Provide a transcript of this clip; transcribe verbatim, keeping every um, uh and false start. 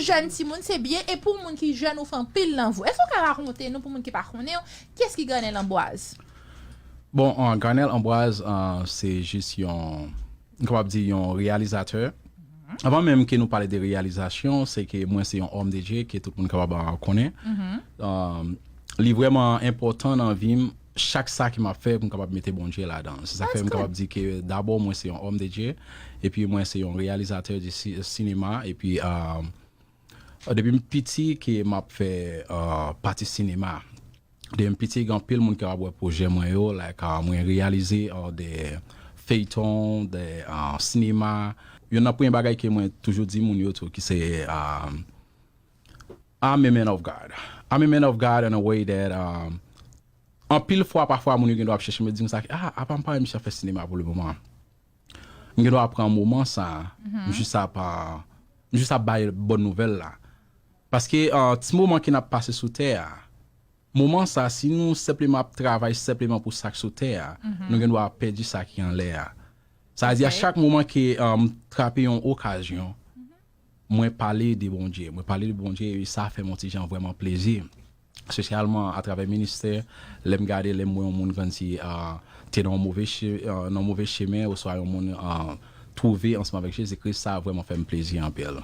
Jèn timoun, se byen, e pou moun ki jèn ou fè anpil nan vi w. Èske w ka rakonte nou, pou moun ki pa konnen w, kiyès ki Garnel Ambroise? Bon, uh, Garnel Ambroise, uh, se jis yon, m kapab di yon reyalizatè. Avan menm ke nou pale de reyalizasyon, se ke mwen se yon òm de Dye ke tout moun kapab uh, konnen. Um, li vrèman enpòtan nan vi m, chak sa ke m ap fè, pou m kapab mete Bondye ladan. Se sa k fè m kapab di ke dabò mwen se yon òm de Dye, epi mwen se yon reyalizatè de si- sinema, epi uh, depi m piti ke m ap fè uh, pati sinema. Depi m piti, gen anpil moun ki ap wè pwojè mwen yo, like, uh, mwen reyalize uh, de feyton, de uh, sinema. Youn nan premye bagay ke mwen toujou di moun yo tou, ki se uh, I'm a man of God. I'm a man of God in a way that um, anpil fwa, pafwa, moun yo gen dwa ap chèche m, yo di m sa, ah, apa m pa wè misye ap fè sinema pou le moman. M gen dwa pran moman sa, m jis ap, uh, m jis ap bay bòn nouvèl la. Paske uh, ti moman ke n ap pase sou tè a, moman sa, si nou senpleman ap travay senpleman pou sa k sou tè a, nou gen dwa pèdi sa ki anlè a. Sa vle di, a chak moman ke uh, m trape yon okazyon, mwen pale de Bondye. Mwen pale de Bondye, e sa fè m yon ti jan vrèman plezi. Espesyalman atravè ministè, lè m gade, lè m wè yon moun grandi uh, te nan yon move, che, uh, nan move chemen, oswa yon moun uh, twouve ansanm avèk Jezi Kris, sa vrèman fè m plezi anpil.